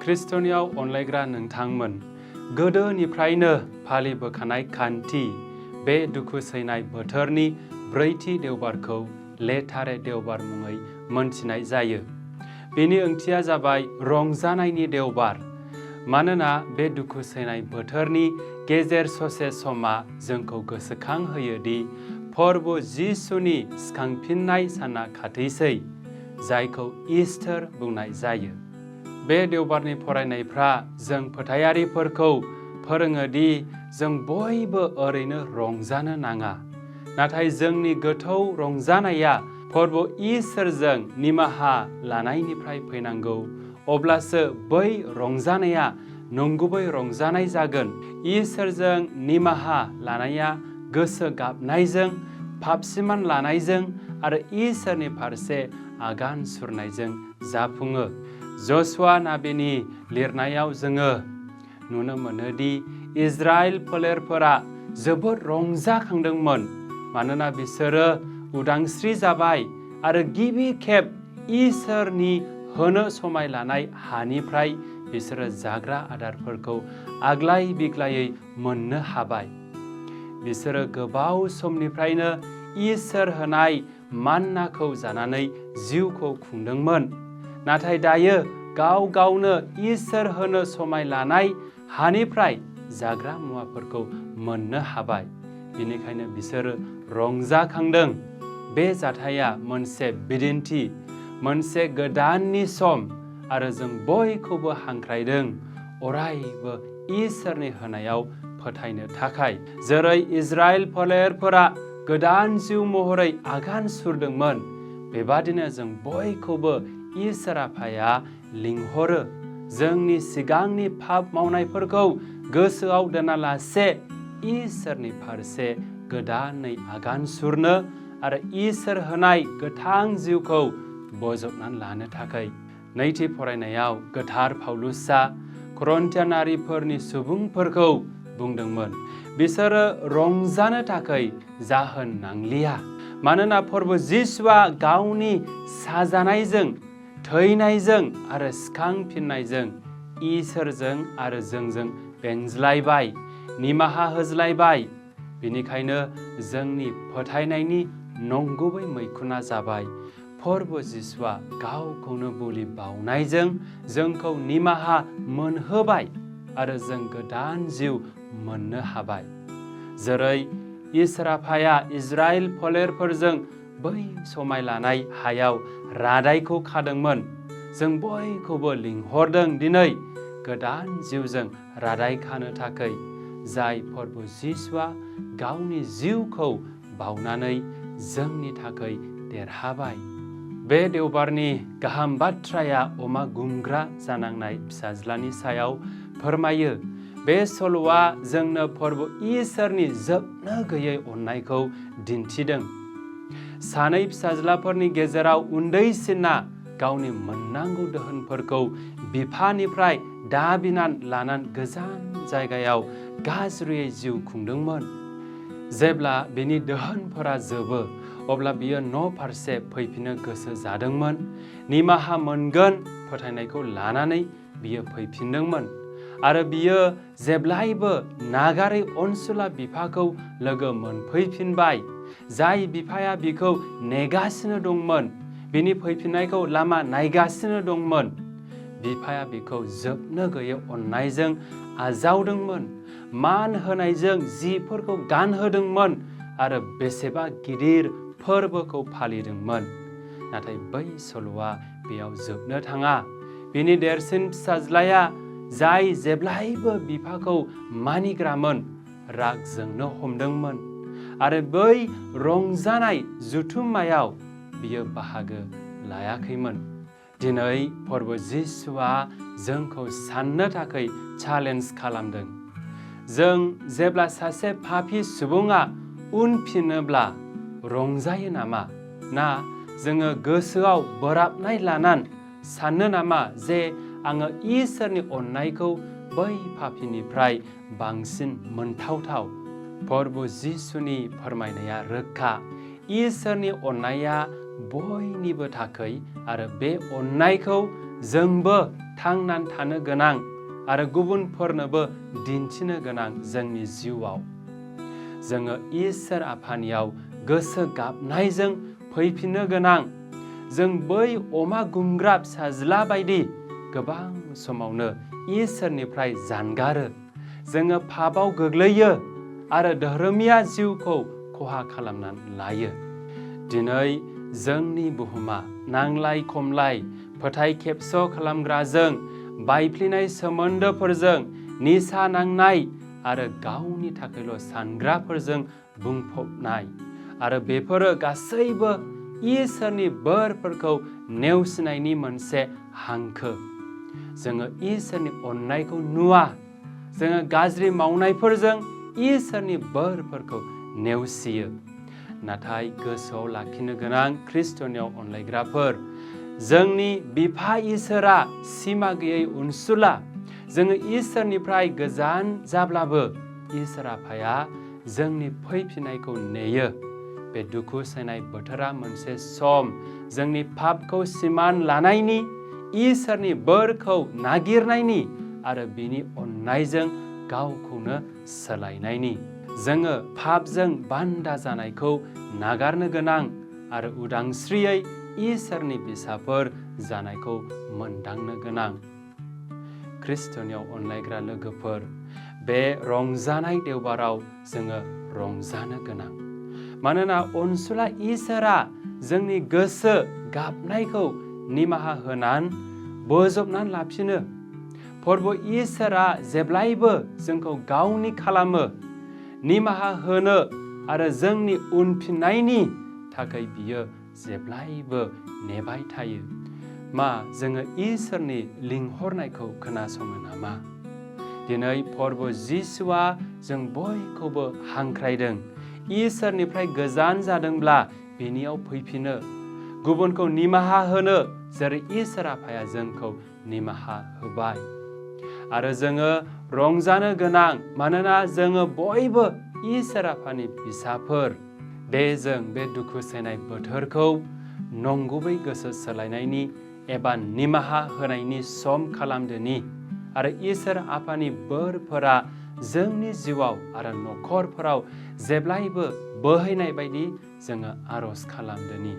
ख्रिस्टनियाव अनलायग्रा नोंथांमोन, गोदोनिफ्रायनो फालिबोखानाय खान्थि बे दुखु सैनाय बोथोरनि ब्रैथि देवबारखौ लेथारे देवबार मुङै मोनथिनाय जायो। बेनि ओंथिया जाबाय रंजानायनि देवबार। मानोना बे दुखु सैनाय बोथोरनि गेजेर ससे समा जोंखौ गोसोखांहोयो दि फोरबो जिसुनि सिखांफिननाय साना खाथिसै, जायखौ इस्टार बुंनाय जायो। बे देवबारनि फरायनायफ्रा जों फोथायारिफोरखौ फोरोङो दि जों बयबो ओरैनो रंजानो नाङा, नाथाय जोंनि गोथौ रंजानाया फोरबो इसोरजों निमाहा लानायनिफ्राय फैनांगौ। अब्लासो बै रंजानाया नंगुबै रंजानाय जागोन। इसोरजों निमाहा लानाया गोसो गाबनायजों, फाबसिमान लानायजों आरो इसोरनि फारसे आगान सुरनायजों जाफुङो। जसुवा नाबिनि लिरनायाव जोङो नुनो मोनोदि इजराइल फोलेरफोरा जोबोद रंजाखांदोंमोन, मानोना बिसोरो उदांस्रि जाबाय आरो गिबि खेब इसोरनि होनो समाय लानाय हानिफ्राय बिसोरो जाग्रा आदारफोरखौ आग्लाय बिग्लायै मोननो हाबाय। बिसोरो गोबाव समनिफ्रायनो इसोर होनाय मान्नाखौ जानानै जिउखौ खुंदोंमोन, नाथाय दायो गाव गावनो इसोर होनो समाय लानाय हानिफ्राय जाग्रा मुवाफोरखौ मोननो हाबाय। बेनिखायनो बिसोरो रंजाखांदों। बे जाथाया मोनसे बिदिन्थि, मोनसे गोदाननि सम, आरो जों बयखौबो हांख्रायदों अरायबो इसोरनि होनायाव फोथायनो थाखाय। जेरै इजराइल फोलेरफोरा गोदान जिउ महरै आगान सुरदोंमोन, बेबादिनो जों बयखौबो इसोर आफाया लिंहरो जोंनि सिगांनि पाप मावनायफोरखौ गोसोआव दोनालासे इसोरनि फारसे गोदानै आगान सुरनो आरो इसोर होनाय गोथां जिउखौ बजबनानै लानो थाखाय। नैथि फरायनायाव गोथार पाउलुसआ करन्थियानारिफोरनि सुबुंफोरखौ बुंदोंमोन, बिसोरो रंजानो थाखाय जाहोन नांलिया, मानोना फोरबो जिसुआ गावनि साजानायजों, थैनायजों आरो सिखांफिननायजों इसोरजों आरो जोंजों बेंज्लायबाय, निमाहा होज्लायबाय। बेनिखायनो जोंनि फोथायनायनि नंगुबै मैखुना जाबाय फोरबो जिसुआ गावखौनो बोलि बावनायजों जोंखौ निमाहा मोनहोबाय आरो जों गोदान जिउ मोननो हाबाय। जेरै इसोर आफाया इजराइल फोलेरफोरजों बै समाय लानाय हायाव रादायखौ खादोंमोन, जों बयखौबो लिंहरदों दिनै गोदान जिउजों रादाय खानो थाखाय, जाय फोरबो जिसुआ गावनि जिउखौ बावनानै जोंनि थाखाय देरहाबाय। बे देवबारनि गाहाम बाथ्राया अमा गुमग्रा जानांनाय फिसाज्लानि सायाव फोरमायो। बे सल'आ जोंनो फोरबो इसोरनि जोबनो गैयै अननायखौ दिन्थिदों। सानै फिसाज्लाफोरनि गेजेराव उन्दैसिना गावनि मोननांगौ दोहोनफोरखौ बिफानिफ्राय दाबिनानै लानानै गोजान जायगायाव गाज्रियै जिउ खुंदोंमोन। जेब्ला बिनि दोहोनफोरा जोबो, अब्ला बियो न' फारसे फैफिननो गोसो जादोंमोन। निमाहा मोनगोन फोथायनायखौ लानानै बियो फैफिनदोंमोन आरो बियो जेब्लायबो नागारै अनसुला बिफाखौ लोगो मोनफैफिनबाय, जाय बिफाया बिखौ नेगासिनो दंमोन, बिनि फैफिननायखौ लामा नायगासिनो दंमोन। बिफाया बिखौ जोबनो गैयै अननायजों आजावदोंमोन, मान होनायजों जिफोरखौ गानहोदोंमोन आरो बेसेबा गिदिर फोरबोखौ फालिदोंमोन। नाथाय बै सल'आ बेयाव जोबनो थाङा। बिनि देरसिन फिसाज्लाया, जाय जेब्लायबो बिफाखौ मानिग्रामोन, राग जोंनो हमदोंमोन आरो बै रंजानाय जुथुम्मायाव बियो बाहागो लायाखैमोन। दिनै फोरबो जिसुआ जोंखौ साननो थाखाय चेलेन्ज खालामदों। जों जेब्ला सासे पापी सुबुङा उनफिनोब्ला रंजायो नामा? ना जोङो गोसोआव बोराबनाय लानानै सानो नामा जे आङो इसोरनि अननायखौ बै पापीनिफ्राय बांसिन मोनथावथाव? फोरबो जिसुनि फोरमायनाया रोखा। इसोरनि अननाया बयनिबो थाखाय आरो बे अननायखौ जोंबो थांनानै थानो गोनां आरो गुबुनफोरनोबो दिन्थिनो गोनां जोंनि जिउआव जोङो इसोर आफानियाव गोसो गाबनायजों फैफिननो गोनां। जों बै अमा गुमग्रा फिसाज्ला बायदि गोबां समावनो इसोरनिफ्राय जानगारो, जोङो पापआव गोग्लैयो आरो धोरोमिया जिउखौ खहा खालामनानै लायो। दिनै जोंनि बुहुमा नांलाय खमलाय, फोथाय खेबस' खालामग्राजों, बायफ्लेनाय सोमोन्दोफोरजों, निसा नांनाय आरो गावनि थाखायल' सानग्राफोरजों बुंफबनाय आरो बेफोरो गासैबो इसोरनि बोरफोरखौ नेवसिनायनि मोनसे हांखो। जोङो इसोरनि अननायखौ नुवा, जोङो गाज्रि मावनायफोरजों इसोरनि बोरफोरखौ नेवसियो। नाथाय गोसोआव लाखिनो गोनां ख्रिस्टनियाव अनलायग्राफोर, जोंनि बिफा इसोरा सिमा गैयै अनसुला। जोङो इसोरनिफ्राय गोजान जाब्लाबो इसोर आफाया जोंनि फैफिननायखौ नेयो। बे दुखु सैनाय बोथोरा मोनसे सम जोंनि पापखौ सिमान लानायनि, इसोरनि बोरखौ नागिरनायनि आरो बिनि अननायजों गावखौनो सोलायनायनि। जोङो पापजों बान्दा जानायखौ नागारनो गोनां आरो उदांस्रियै इसोरनि फिसाफोर जानायखौ मोनदांनो गोनां। ख्रिस्टनियाव अनलायग्रा लोगोफोर, बे रंजानाय देवबाराव जोङो रंजानो गोनां। मानोना अनसुला इसोरा जोंनि गोसो गाबनायखौ निमाहा होनानै बोजबनानै लाफिनो। प्रभु इसोरा जेब्लायबो जोंखौ गावनि खालामो, निमाहा होनो आरो जोंनि उनफिननायनि थाखाय बियो जेब्लायबो नेबाय थायो। मा जोङो इसोरनि लिंहरनायखौ खोनासङो नामा? दिनै प्रभु जिसुआ जों बयखौबो हांख्रायदों, इसोरनिफ्राय गोजान जादोंब्ला बिनियाव फैफिनो, गुबुनखौ निमाहा होनो, जेरै इसोर आफाया जोंखौ निमाहा होबाय। आरो जोङो रंजानो गोनां, मानोना जोङो बयबो इसोर आफानि फिसाफोर। दे जों बे दुखु सैनाय बोथोरखौ नंगुबै गोसो सोलायनायनि एबा निमाहा होनायनि सम खालामदोनि आरो इसोर आफानि बोरफोरा जोंनि जिउआव आरो न'खरफोराव जेब्लायबो बोहैनाय बायदि जोङो आर'ज खालामदोनि।